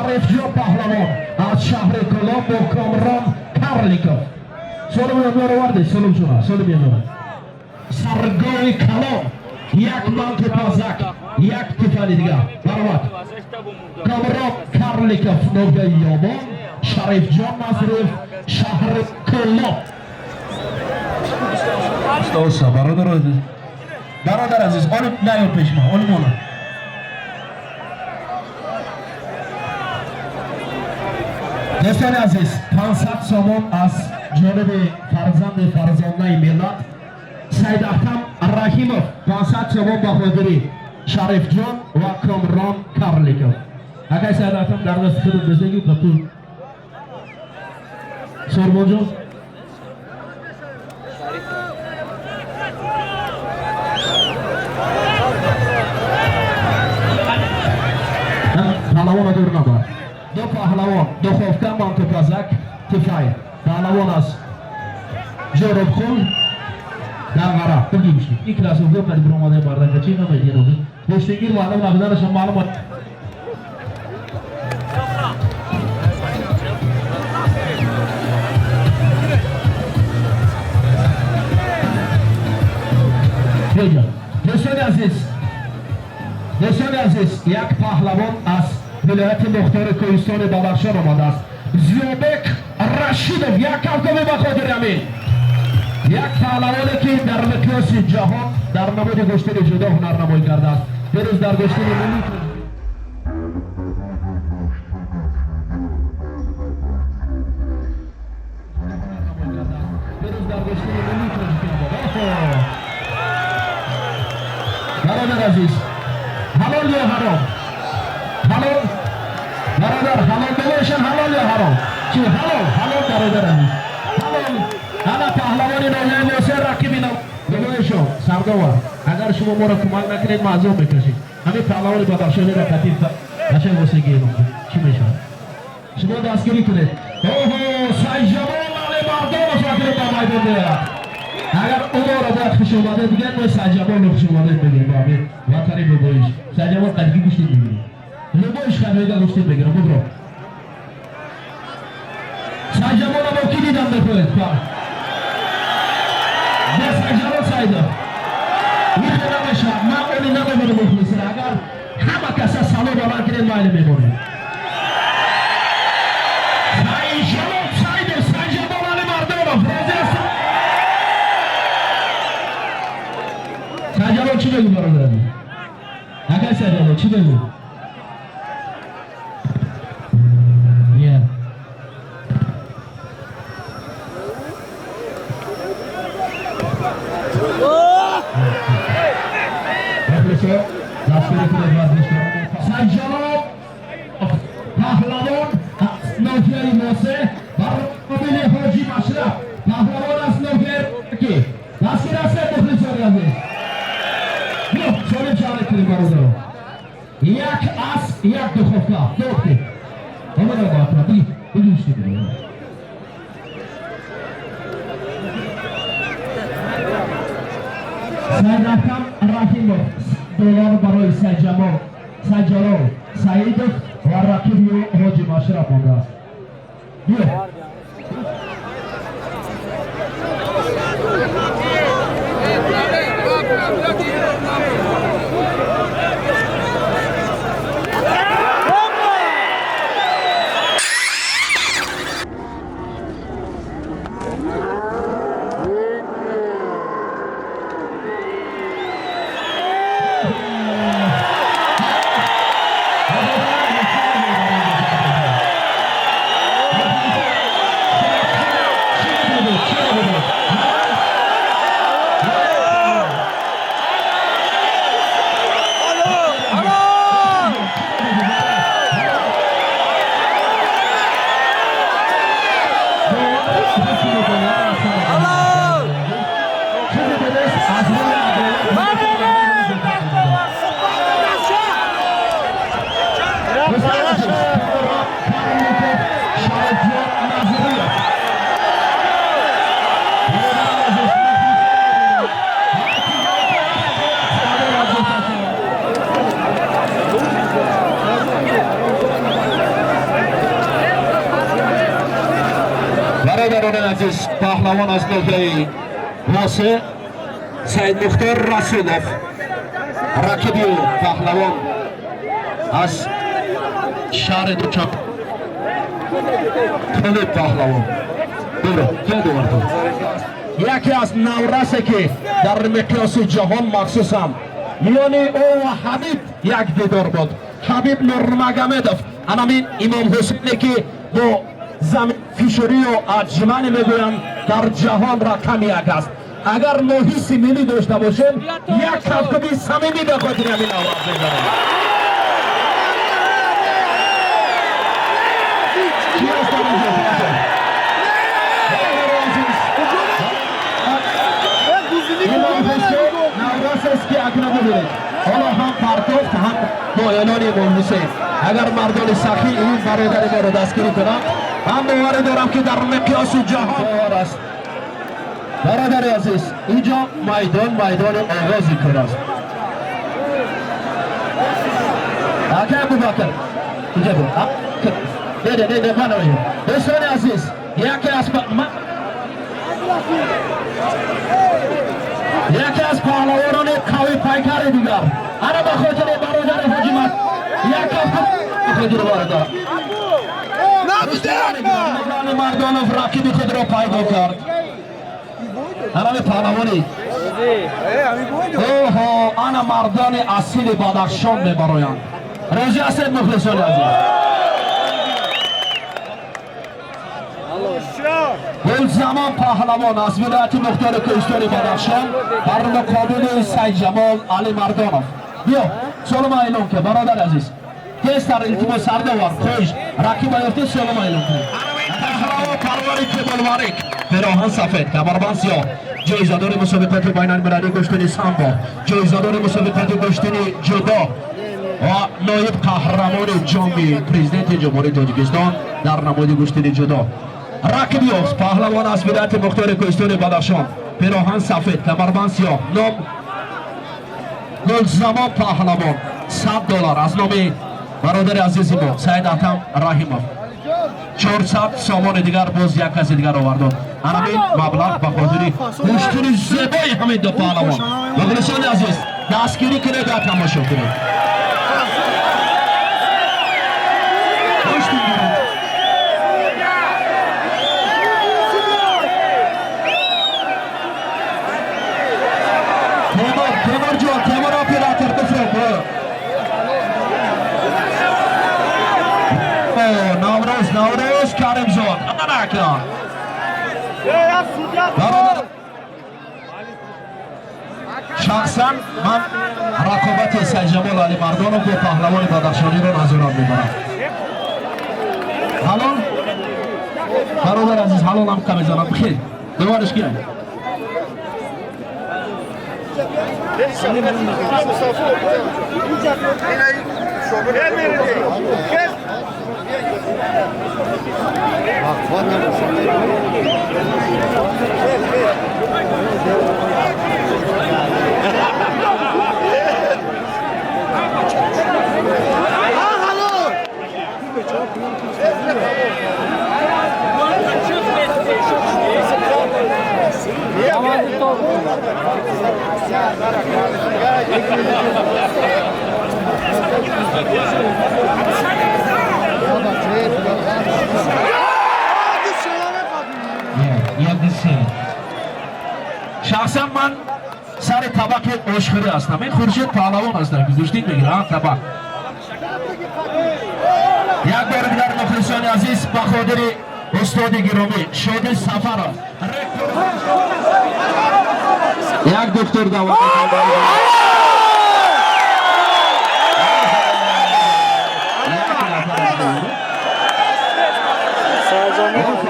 Шарифҷон паҳлавон аз шаҳри Кӯлоб бо Комрон Карликов. Солим ёдгор овардед, солим шуна, солим ёдгор. Саргоҳи калон, як манту пазак, як тифали дигар. Баромад. Комрон Карликов, ноҳияи Ёмон, Шарифҷон Назриев, шаҳри Кӯлоб. Уста, бародар азиз. Бародар азиз, оли наё пеш ма, оли мона. Дӯстони азиз, 500 сомон аз ҷониби фарзанди фарзонаи миллат Сайдахтам Раҳимов, 500 сомон ба хотири Шарифҷон ва Комрон Карликов. Акай Сайдахтам, дар дасти худат безеги ба ту. Сорбонҷон, паҳлавона дур набар. Ду паҳлавон, духовка, мантупазак, тифай. Паҳлавон аз Ҷоробқул, Данғара. Бигимши. Ин классовка қади биромадаи бардака чи намедиҳад? Гӯштигир маълум набуданашон маълум. Беҷа. Дӯстони азиз, дӯстони азиз, як паҳлавон аз вилояти мухтори Кӯҳистони Бадахшон омадааст. Зиёбек Рашидов, як кавкаби ба хотири ҳамин. Як паҳлавоне ки дар миқёси ҷаҳон дар намуди гӯштини ҷудо ҳунарнамоӣ кардааст. Дирӯз дар гӯштини миллӣ дирӯз дар гӯштини миллии Тоҷикистон буд. Оҳо! Бародар азиз, ҳалол ё ҳаром? Ҳалол? Бародар, ҳалол бошад, ҳалол ё ҳаром? Чи ҳалол? Ҳалол, бародар азиз. Ҳалол. Ана паҳлавони ноҳияи Восеъ, рақиби бигӯешон сардовар. Агар шумо моро кӯмак накунед, мо азоб мекашем. Ҳамин паҳлавони Бадахшониро катиб бачаи Восеъ гирем. Чӣ мешавад? Шумо дастгирӣ кунед. Оҳо, Сайҷамол Алимардонов акнун ба майдон меояд. Агар уморо бояд хушомадед бигӯяд, мо Сайҷамолро хушомадед мегӯем ба ҳамин ватани бобоиш. Сайҷамол қадигӣ гӯштин мегирем. Любоиш қадига гӯштин мегирам. Бубро. Сайҷамолро бо кӣ дидан мехоҳед? Бо Сайҷамол Саидов. Ихе намешавад. Ман они намемонам, мухлисра. Агар ҳама каса салом баланд кунед, майли мемонем. Сайҷамол Саидов, Сайҷамол Алимардонов, розӣ ҳастед? Сайҷамол, чӣ мегӯ, бародар азиз? Акай Сайҷамол, чӣ мегӯ? Я. Мухлисо, дастгирӣ кунед варзишкорон. Сайҷалол паҳлавон аз ноҳияи Восеъ бар муқобили Ҳоҷи Машраф паҳлавон аз ноҳияи Ки. Дастгир ҳастед, мухлисони азиз? Биё, солим шаҳр кунем, бародарон. Як асп, як духовка. Доктор. Омада ба биги, биги гӯштӣ бигир. Сайдахтам Раҳимов доллар барои Сайҷамол Сайҷалол Саидов ва рақиби ӯ Ҳоҷи Машраф мондааст. Биё. Бародарони азиз, паҳлавон аз ноҳияи Восе Саидмухтор Расулов, рақиби ӯ паҳлавон аз шаҳри Душанбе Толиб паҳлавон. Добро, кия довартон? Яке аз наврасе, ки дар миқёси ҷаҳон, махсусан миёни ӯ ва Ҳабиб як дидор буд. Ҳабиб Нурмагомедов, анамин Имом Ҳусейне, ки бо заминфишорию отжимание мегӯянд, дар ҷаҳон рақами як аст. Агар мо ҳисси миллӣ дошта бошем, як кафкуби самимӣ ба хотири ҳамин наврас мезанем. Ки аст дар инҷо? Бародари азиз, Имом Ҳусейн наврас аст, ки акнун бибинед, ҳоло ҳам партофт, ҳам бо эълони Имом Ҳусейн. Агар мардони сахӣ ин бародари моро дастгирӣ кунанд, ман боварӣ дорам, ки дар миқёси ҷаҳон аст. Бародари азиз, инҷо майдон майдони оғози кор аст. Ака Абубакр, инҷа бу. Не, не, не, не, ман дӯстони азиз, яке аз паҳлавонони қавӣ пайкари дигар, ана ба хотири бародари Ҳоҷимат як каф хотири бародар Мардонов рақиби худро пайдо кард. Анами паҳлавони, оҳо, ана мардони асили Бадахшон мебароянд. Розӣ ҳастед, мухлисони азиз? Гулзамон паҳлавон аз вилояти мухтори кӯҳистони Бадахшон бар муқобили Сайдҷамол Алимардонов. Биё, солума эълон ки, бародари азиз, тезтар, илтимос, сардовар, хоҳиш, рақиба ёфтед, солума эълон кунед. Паҳлавон парвари Кемолварик, пироҳан сафед, камарбанд сиёҳ, ҷоизадори мусобиқоти байналмилалии гӯштини самбо, ҷоизадори мусобиқоти гӯштини ҷудо ва ноиб қаҳрамони ҷоми президенти Ҷумҳурии Тоҷикистон дар намоди гӯштини ҷудо. Рақиби ӯ паҳлавон аз вилояти мухтори кӯҳистони Бадахшон, пироҳан сафед, камарбанд сиёҳ, ном Гулзамон паҳлавон. 100 доллар аз номи бародари азизи мо Саид Атам Раҳимов, 400 сомони дигар боз як каси дигар овардод. Анамин маблағ ба хотири гӯштини зебои ҳамин ду паҳлавон. Мухлисони азиз, дастгирӣ кунед ва тамошо кунед. Гӯштин гиред. Темур, Темур ҷон, Темур оператор, бифром. Наврӯз, Наврӯз Каримзод, ана акнун. Бародар, шахсан ман рақобати Сайҷамол Алимардонов бо паҳлавони бадахшониро назорат мебарам. Ҳалол, бародар азиз, ҳалол ҳам ка мезанам. Бихел, дувариш кия? Як, ду, се. Шахсан ман сари табақи ошхӯрӣ ҳастам. Ин Хуршед паҳлавон ҳастам, ки гӯштин мегирам табақ. Як бори дигар, мухлисони азиз, ба хотири устоди гиромӣ Шодил Сафаров, ректор, як доктор даъват мекунам. Як нафар.